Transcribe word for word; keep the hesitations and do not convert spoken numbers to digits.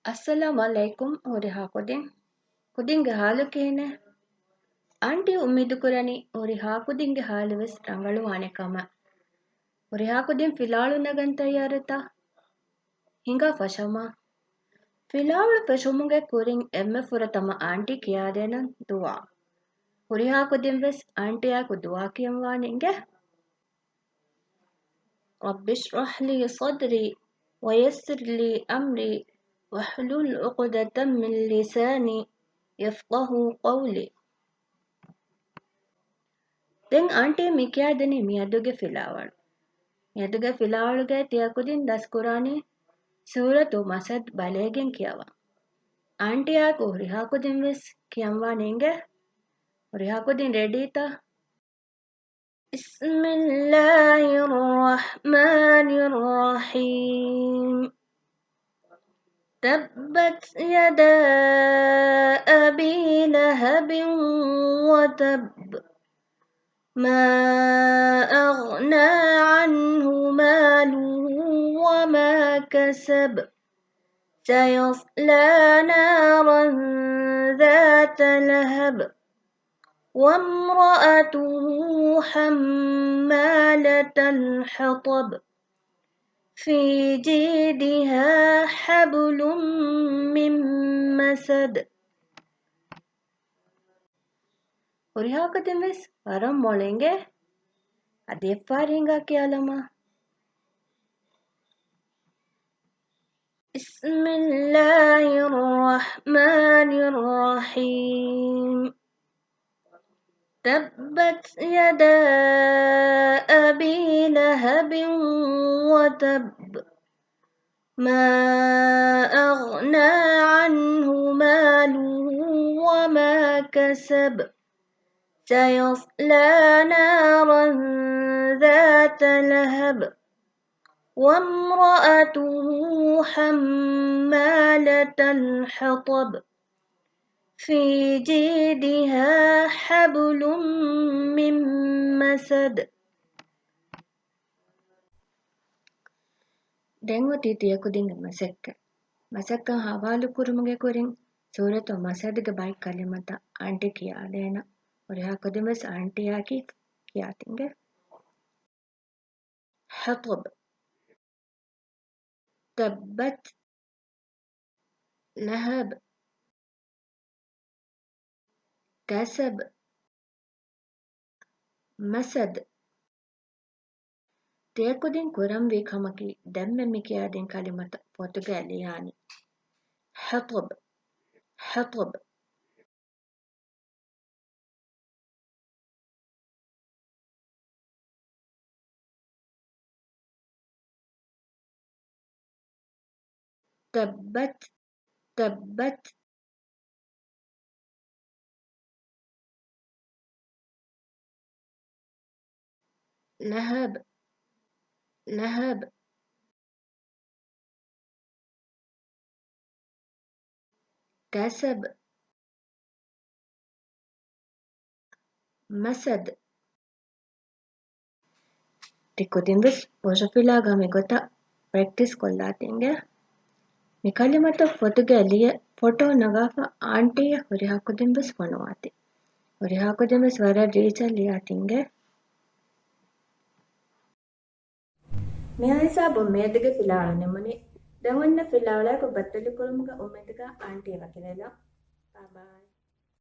އައްސަލާމު ޢަލައިކުމް ހުރިހާ ކުދިން. ކުދިންގެ ޙާލު ކިހިނެއް؟ އާންޓީ އުއްމީދުކުރަނީ ހުރިހާ ކުދިންގެ ޙާލުވެސް ރަނގަޅުވާނެ ކަމަށް. ހުރިހާ ކުދިން ފިލާވަޅު ނަގަން ތައްޔާރުތަ؟ ހިނގާ ފަށަމާ. ފިލާވަޅު ފެށުމުގެ ކުރިން އެންމެ ފުރަތަމަ އާންޓީ ކިޔާދޭނަން ދުޢާ. ހުރިހާ ކުދިން ވެސް އާންޓީއާއެކު ދުޢާ ކިޔަން ވާނެ އިނގޭ. رب اشرح لي صدري ويسر لي أمري واحلل عقدة من لساني يفقهوا قولي. ދެން އާންޓީ މި ކިޔާދެނީ މިއަދުގެ ފިލާވަޅު. މިއަދުގެ ފިލާވަޅުގައި ތިޔަ ކުދިން ދަސްކުރާނީ ސޫރަތު މަސަދް ބަލައިގެން ކިޔަވާ. އާންޓީއާއެކު ހުރިހާ ކުދިން ވެސް ކިޔަން ވާނެ އިނގޭ. ހުރިހާ ކުދިން ރެޑީތަ؟ بسم الله الرحمن الرحيم. تبت يدا أبي لهب وتب. ما أغنى عنه ماله وما كسب. سيصلى نارا ذات لهب. وامرأته حمالة الحطب. في جيدها حبل من مسد. ހުރިހާ ކުދިން ވެސް ވަރަށް މޮޅު އިނގޭ. އަދި އެއްފަހަރު ހިނގާ ކިޔާލަމާ. بسم الله الرحمن الرحيم. تبت يدا أبي لهب وتب. ما أغنى عنه ماله وما كسب. سيصلى نارا ذات لهب. وامرأته حمالة الحطب. في جيدها حبل من مسد. ދެން އޮތީ ތިޔަ ކުދިންގެ މަސައްކަތް. މަސައްކަތް ހަވާލު ކުރުމުގެ ކުރިން ސޫރަތު މަސަދްގެ ބައެއް ކަލިމަތައް އާންޓީ ކިޔާލޭނަން. ހުރިހާ ކުދިން ވެސް އާންޓީއާއެކީ ކިޔާތި އިނގޭ. حطب. تبت. لهب. كسب. مسد. ތިޔަ ކުދިން ކުރަންވީ ކަމަކީ، ދެންމެ މި ކިޔާދިން ކަލިމަތައް ފޮތުގައި ލިޔާނީ. حطب. حطب. تبت. تبت. لهب. لهب. كسب. مسد. ތި ކުދިން ވެސް ބުރަށް ފިލާގަ މި ގޮތަށް ޕްރެކްޓިސް ކޮށްލާތި އިނގޭ. މި ކަލިމަތައް ފޮތުގައި ލިޔެ ފޮޓޯ ނަގާފަ އާންޓީއަށް ހުރިހާ ކުދިން ވެސް ފޮނުވާތި. ހުރިހާ ކުދިން ވެސް ވަރަށް ރީއްޗަށް ލިޔާތި އިނގޭ. މިހާ ހިސާބުން މިއަދުގެ ފިލާވަޅު ނިމުނީ. ދެން އޮންނަ ފިލާވަޅަކު ބައްދަލު ކުރުމުގެ އުއްމީދުގަ އާންޓީ ވަކިވެލަން. ބާއްބާއް.